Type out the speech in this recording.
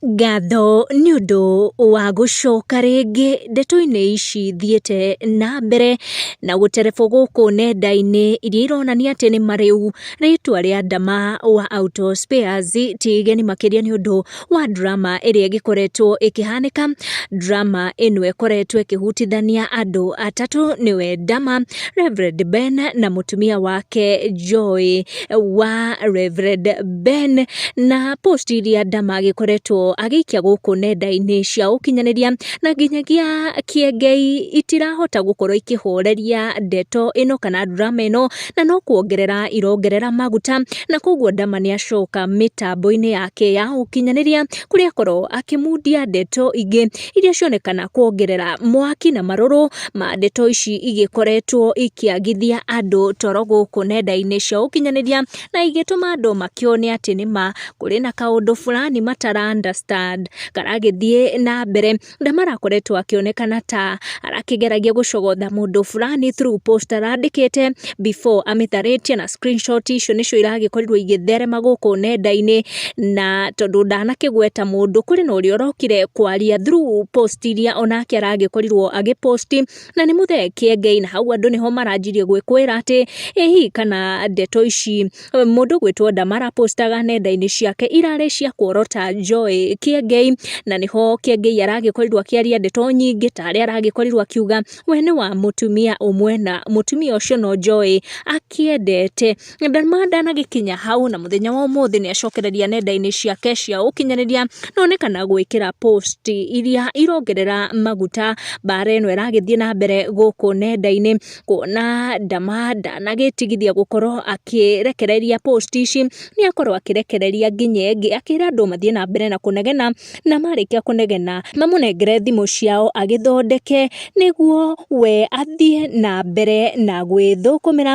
Ngatho nĩ ũndũ wa gũcoka rĩngĩ ndeto-inĩ ici thiĩte na mbere na gũterebwo gũkũ nenda-inĩ iria ironania atĩ nĩ marĩu rĩtwa rĩa Dama wa Auto Spares ti igeni makĩria nĩ ũndũ wa drama ĩrĩa ĩgĩkoretwo ĩkĩhanĩka. Drama ĩno ĩkoretwo ĩkĩhutithania andũ atatũ nĩwe Dama, Reverend Ben na mũtumia wake Joy wa Reverend Ben, na post iria Dama agĩkoretwo agĩikia gũkũ nenda-inĩ cia ũkinyanĩria na nginyagia Kĩengei itirahota gũkorwo ikĩhoreria ndeto ĩno kana drama ĩno, na no kuongerera irongerera maguta, na koguo Dama nĩ acoka mĩtambo-inĩ yake ya ũkinyanĩria kũrĩa akorwo akĩmundia ndeto ingĩ iria cionekana kuongerera mwaki na marũrũ ma ndeto ici igĩkoretwo ikĩagithia andũ toro gũkũ nenda-inĩ cia ũkinyanĩria na igĩtũma andũ makĩone atĩ nĩma kũrĩ na kaũndũ fulani matara understand karagĩthiĩ na mbere. Dama arakoretwo akĩonekana ta arakĩgeragia gũcogotha mũndũ fulani through post arandĩkĩte before amĩtharĩtie, na screenshot icio nĩcio iragĩkorirwo igĩtherema gũkũ nenda-inĩ, na tondũ ndanakĩgweta mũndũ, kũrĩ na ũrĩa ũrokire kwaria through post iria onake aragĩkorirwo agĩposti, na nĩ Mũthee Kĩengei, na hau andũ nĩho maranjirie gwĩkwĩra atĩ ĩ hihi kana ndeto ici mũndũ gwĩtwo Dama arapostaga nenda-inĩ ciake irarĩ cia kuorota Joy Kĩengei, na nĩho Kĩengei aragĩkorirwo akĩaria ndeto nyingĩ ta arĩa aragĩkorirwo akiuga we nĩ wa mũtumia ũmwe na mũtumia ũcio no Joy akĩendete. Dama ndanagĩkinya hau, na mũthenya wa ũmũthĩ nĩ acokereria nenda-inĩ ciake cia ũkinyanĩria na onekana gwĩkĩra post iria irongerera maguta mbara ĩno ĩragĩthiĩ na mbere gũkũ nenda-inĩ, kuona Dama ndanagĩtigithia gũkorwo akĩrekereria post ici, nĩ akorwo akĩrekereria nginya ĩngĩ akĩra andũ mathiĩ na mbere na kũnegena, na marĩkia kũnegena mamũnengere thimũ ciao agĩthondeke nĩguo we athiĩ na mbere na gwĩthũkũmĩra.